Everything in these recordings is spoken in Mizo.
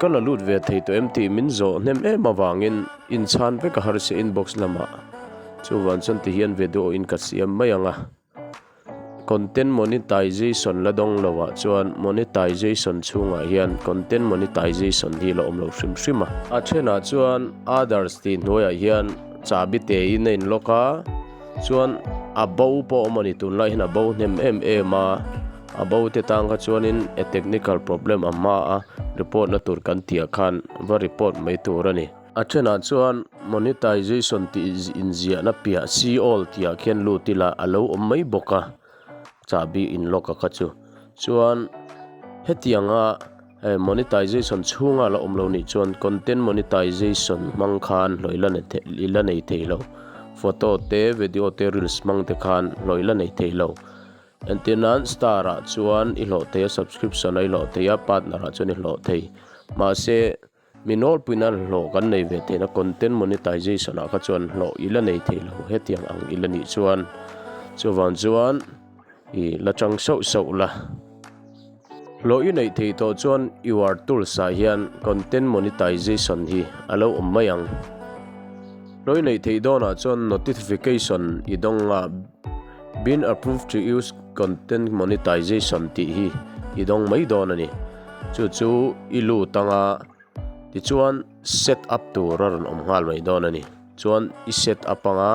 Ka la lut ve thei tawh em tih min zawh hnem em avangin inchhan vek a harsa inbox lamah chuvang chuan tihian video in ka siam mai ang a. Content monetization la dawng lo ah chuan monetization chhungah hian content monetization hi la awm lo hrim hrim a. A thenah chuan others tih hnuaiah hian chahbi te in a inlock a, chuan a bo pawh awm a ni tunlai hian a bo hnem em em a, a bo te tang kha chuanin a technical problem a hma a report na tur kan tih ah khan va report mai tur a ni. A thenah chuan monetization tih inziahna piah see all tih ah khian lut ila a lo awm mai bawk a, chahbi in lock a kha chu. Chuan hetianga hei monetization chhunga la awm lo nih chuan content monetization hmang khan hlawih la i la nei thei lo. Photo te video te reels hmang te khan hlawih la nei thei lo. Entir nan star ah chuan i hlawh thei a, subscription ah i hlawh thei a, partner ah chuan i hlawh thei. Mahse. Mi nawlpuina hlawh kan nei ve theihna content monetization ah kha chuan hlawh i la nei thei lo hetiang ang i la nih chuan chuvang chuan i la chang sauh sauh la. Hlawh i neih theih tawh chuan your tools ah hian content monetization hi a lo awm mai ang. Hlawh i neih theih dawnah chuan notification i dawng a been approved to use content monetization tih hi i dawng mai dawn a ni. Chu chu i lut anga tichuan set up tur a rawn awm nghal mai dawn a ni. Chuan i set up anga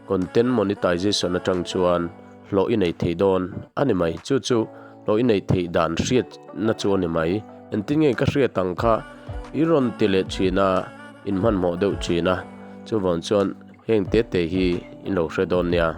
content monetization atang chuan hlawh i nei thei dawn a ni mai. Chu chu hlawh i neih theih dan hriatna chu a ni mai. Engtin nge ka hriat ang kha i rawn ti leh thin a, in hmanhmawh deuh thin a. Chuvang chuan heng te te hi in lo hre dawn nia.